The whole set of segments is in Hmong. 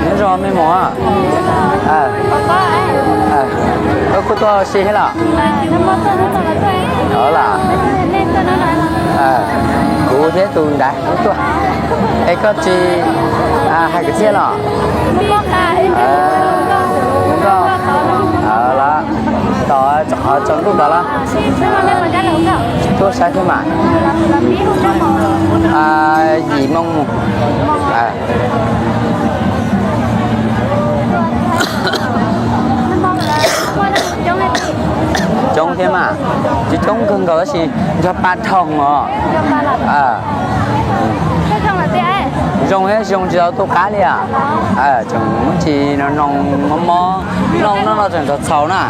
Nyob zoo me muam. Koj kuj tuaj si thiab los? Los, kuv thiab tus nrad kuj tuaj. Es koj tsis hais kwv txhiaj los? Los, tom qhov tsaus ntuj tod los? Tuaj saib thiab mas. Yim moo mus. Coob thiab mas, tsis coob kawg nkaus tab sis nrog pa dhau os. Zoo thiab zoo tsis tau tu qab li os. Tseem muab tsis noog mob mob, noog no no tseem txhaus txhaus na.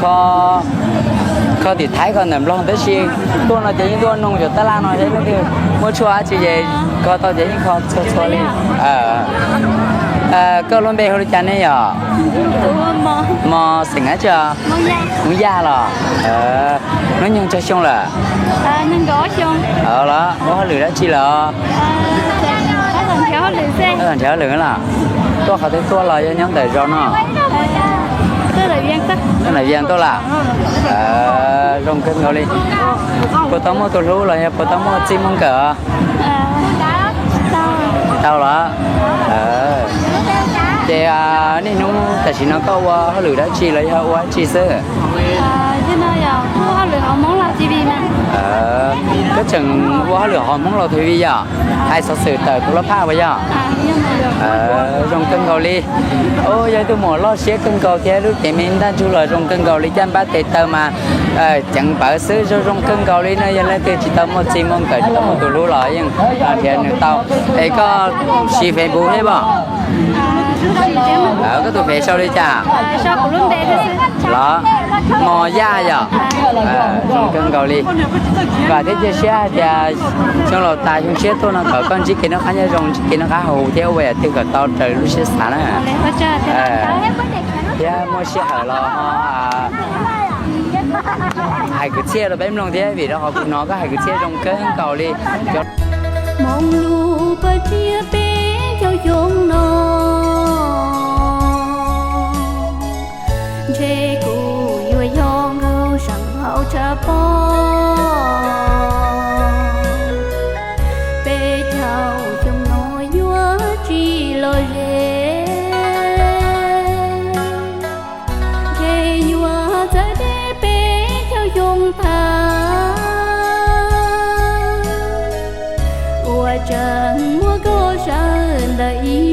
Kho, kho tim Thaib kho ntawm Nplog tab sis tuaj no ces yeej tuaj noog cov tab laj no thiab, leej twg muaj tshuaj dab tsi ces kho tau ces yeej kho txhua txhua li. Koj lub npe hu li cas ne yom? Mos xeem dab tsi? Hmoob Yaj los? Hnub nyoog tsawg xyoo lawm? Los ua hauj lwm dab tsi lawm? Nrhiav hauj lwm los? Tuaj qhov twg tuaj los yog nyob ntawm zos no? Tuaj ntawm Vias tuaj los? Zoo kawg nkaus li. Puas tau muaj tus hlub los yog puas tau muaj txij muaj nkawm? Tau los. Ces niaj hnub tam sim no koj ua hauj lwm dab tsi los yog ua dab tsi xwb? Koj tseem ua hauj lwm hauv Hmoob los T V yom? Hais xov xwm tawm tus laj phaj uas yog? Zoo kawg nkaus li. Yog ib tug muam loj siab kawg nkaus thiab lub cev me ntaj ntsug los zoo kawg nkaus li, caj npab tes taw mas ceev pawv xwb, zoo zoo kawg nkaus li no. Yog leej twg tsis tau muaj txij muaj nkawm tsis tau muaj tus hlub los yeej nrhiav nws tau. Es koj siv Facebook thiab pom? Koj tus fev sau li cas? Los, Mos Yaj yom? Zoo kawg nkaus li. Vam thiab cia siab hais tias xyoo laus tas xyoo tshiab tuaj no kom koj ntsib kev noj qab nyob zoo, ntsib kev noj qab haus huv thiab ua yam twg kom tau raws lub siab xav na. Thiab muaj sij hawm los hais kwv txhiaj rau peb mloog thiab, vim rau qhov kuv hnov koj hais kwv txhiaj zoo kawg nkaus li. Hmoob lub paj tsiab peb caug xyoo no, ntshe kuv yuav yog nkauj seem hauv tshaj pom. Peb caug xyoo no yuav tsis lom zem, ntshe yuav txawv deb peb caug xyoo tag, ua tseem muab koj sawv ntawm ib